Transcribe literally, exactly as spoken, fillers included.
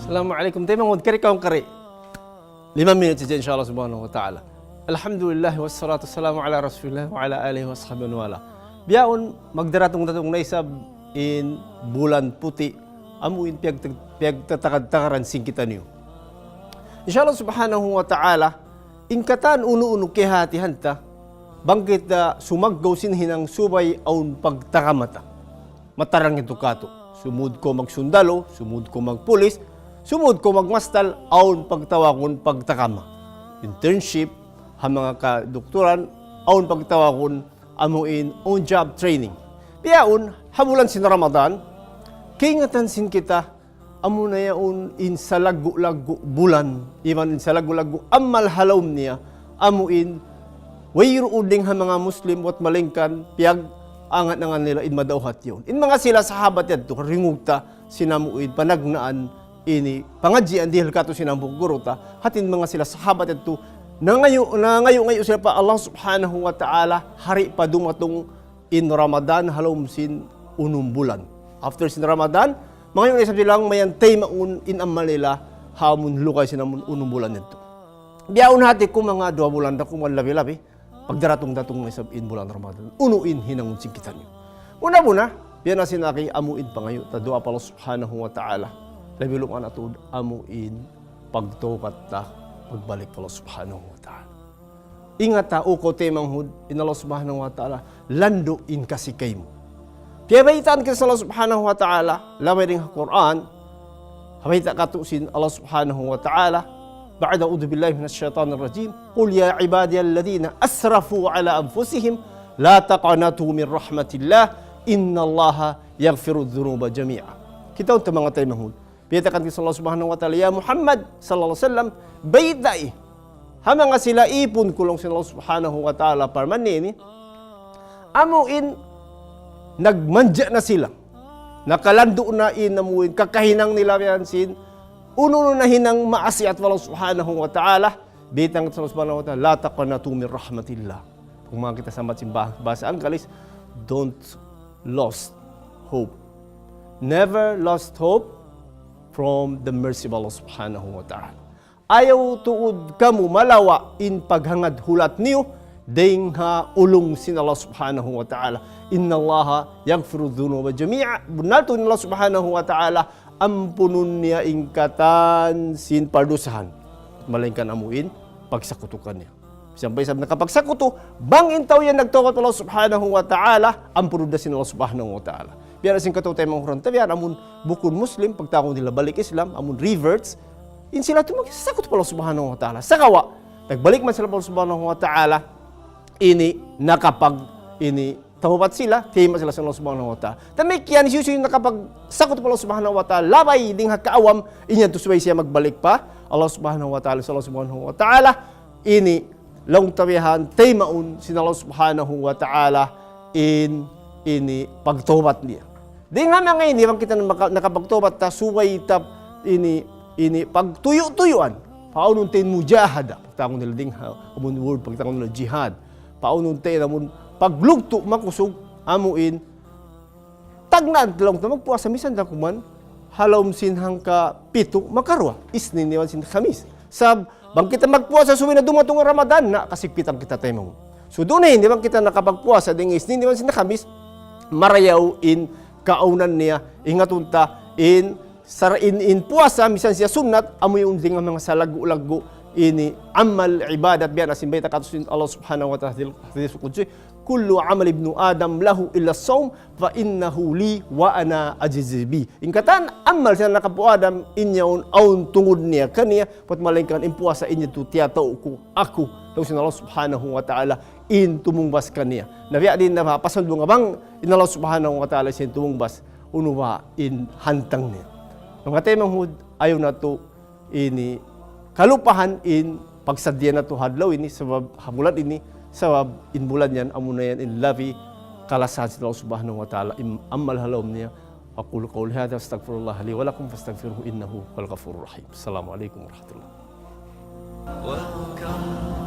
Assalamu alaykum. Taymanghud, kari kaw kari. Lima minit sadja, insha Allah subhanahu wa ta'ala. Alhamdulillah, wassalatu wassalamu ala rasulillah wa ala alihi wa sahbihi wa ala. Bihaun, magdaratung-datung na isab in bulan puti', amu in piyag-, piyagtatakad-takaran sin kitaniyu. Insha Allah subhanahu wa ta'ala, in katan unu-unu kahātihan ta, bang kita sumaggaw sin hinang subay awn pagtakamata. Matarang itu katu'. Sumud kaw magsundalu, sumud kaw magpulis, sumud kaw magmastal, awn pagtawagun pagtakama. Internship, ha manga kadukturan, awn pagtawagun amu in on-job training. Bihaun, ha bulan sin Ramadan, kaingatan sin kita, amu na yaun in salaggu'-laggu' bulan, iban in salaggu'-laggu' amal ha lawm niya, amu in wayruun dayn ha manga Muslim, buwat malayngkan piyag-angan-angan nila in madawhat yaun. In manga sila sahabat yadtu, ringugta sin amu in panagnaan ini pangadjian dihil katu' sin hambuuk guru ta, hati in manga sila sahabat yadtu, nangayu', nangayu'-ngayu' sila pa Allah subhanahu wa ta'ala, hari pa dumatung in Ramadan ha lawm sin unum bulan. After sin Ramadan, mangayu' na isab sila mayan taymaun in amal nila ha amun lugay sin amun unum bulan yadtu. Bihaun hati ku manga duwa bulan da kuman labi-labi, pagdaratung-datung na isab in bulan Ramadan. Unu in hinangun sin kitaniyu. Muna-muna, biya' na sin agi amu in pangayu' ta duwaa pa Allah subhanahu wa ta'ala. Labi lumaana tuud amu in pagtawbat ta, pagbalik pa Allah subhanahu wa ta'ala. Ingata, O kaw taymanghud, in Allah subhanahu wa ta'ala, landu' in kasi kaymu. Piyabaytaan kita sin Allah subhanahu wa ta'ala, labi dayn ha Qur'an, ha bayta' katu' sin Allah subhanahu wa ta'ala, بعد أعوذ بالله من الشيطان الرجيم، قل يا عبادي الذين أسرفوا على أنفسهم لا تقنطوا من رحمة الله إن الله يغفر الذنوب جميعا. Kita' unta manga taymanghud. Piyatakan kita sin Allah subhanahu wa ta'ala, ya Muhammad sallallahu alayhi wasallam, baytai ha manga sila ipun kulung sin Allah subhanahu wa ta'ala parman niya ini, amu in nagmanja na sila, nakalandu' na in amu in kakahinang nila yan sin unu-unu na hinang maasiyat pa Allah subhanahu wa ta'ala, baytaan sin Allah subhanahu wa ta'ala, لا تقنطوا من رحمة الله. Kung manga kita sambat sin bah-, bahasa Anggalis, don't lost hope. Never lost hope from the mercy of Allah subhanahu wa ta'ala. Ayaw tuud kamu malawa' in paghangad hulat niyu dayn ha ulung sin Allah subhanahu wa ta'ala. إن الله يغفر الذنوب جميعا. Bunnal tuud in Allah subhanahu wa ta'ala, ampunun niya in katan sin pardusahan. Malayngkan amu in pagsakutu kaniya. Sampay isab nakapagsakutu, bang in tau yan nagtawbat pa Allah subhanahu wa ta'ala, ampunun da sin Allah subhanahu wa ta'ala. Biya' na sin kataw-taymanghuran ta, biya' na amun bukun Muslim, pagtawagun nila balik Islam, amun reverts, in sila tu magsakutu pa Allah subhanahu wa ta'ala. Sagawa', nagbalik man sila pa Allah subhanahu wa ta'ala, ini nakapag-, ini tawbat sila, tiyayma' sila sin Allah subhanahu wa ta'ala. Damikkiyan hisiyu-siyu nakapagsakutu pa Allah subhanahu wa ta'ala, labay dayn ha kaawam, in yan tu subay siya magbalik pa Allah subhanahu wa ta'ala, sin Allah subhanahu wa ta'ala, ini laung ta bihan, taymaun sin Allah subhanahu wa ta'ala in ini pagtawbat niya. Dayn ha manga ini, bang kita naka-, nakapagtawbat ta, subay ta ini, ini pagtuyu'-tuyuan. Paunun ta in mujahada. Pagtawagun nila dayn ha, amun word, pagtawagun nila jihad. Paunun ta in amun paglugtu' makusug, amu in tagnaan ta laung ta magpuasa misan da kuman ha lawm sin hangka pitu makaruwa, Isnin iban sin Khamis. Sab-, bang kita magpuasa subay na dumatung Ramadan, na kasigpitan kita taymanghud. So, duun na ini bang kita nakapagpuasa dayn Isnin iban sin Khamis, marayaw in kaawnan niya, ingatun ta in sar-, in, in puasa, misan siya sunnat, amu in dayn ha manga salaggu'-laggu' ini amal ibadat, biya' na sin bayta' katu' sin Allah subhanahu wa ta'ala, hadith qudsi, كل عمل ابن آدم له إلا الصوم فإنه لي وأنا أجزي به. In katan amal sin anak apu' Adam, in yaun awn tungud niya kaniya, buwat malayngkan in puasa in yadtu tiyatau ku aku, laung sin Allah subhanahu wa ta'ala, in tumungbas kaniya. Na biya' diin na ba, pasal duwa nga bang, in Allah subhanahu wa ta'ala sin tumungbas, unu ba in hantang niya. Manga taymanghud, ayaw natu' ini kalupahan in pagsadja natu' ha adlaw ini, sabab ha bulan ini, sabab in bulan yan, amuna yan in labi kalasahan sin Allah subhanahu wa ta'ala, in amal ha lawm niya. أقول قولي هذا وأستغفر الله لي ولكم فاستغفروه إنه هو الغفور الرحيم. السلام عليكم ورحمة الله. Welcome.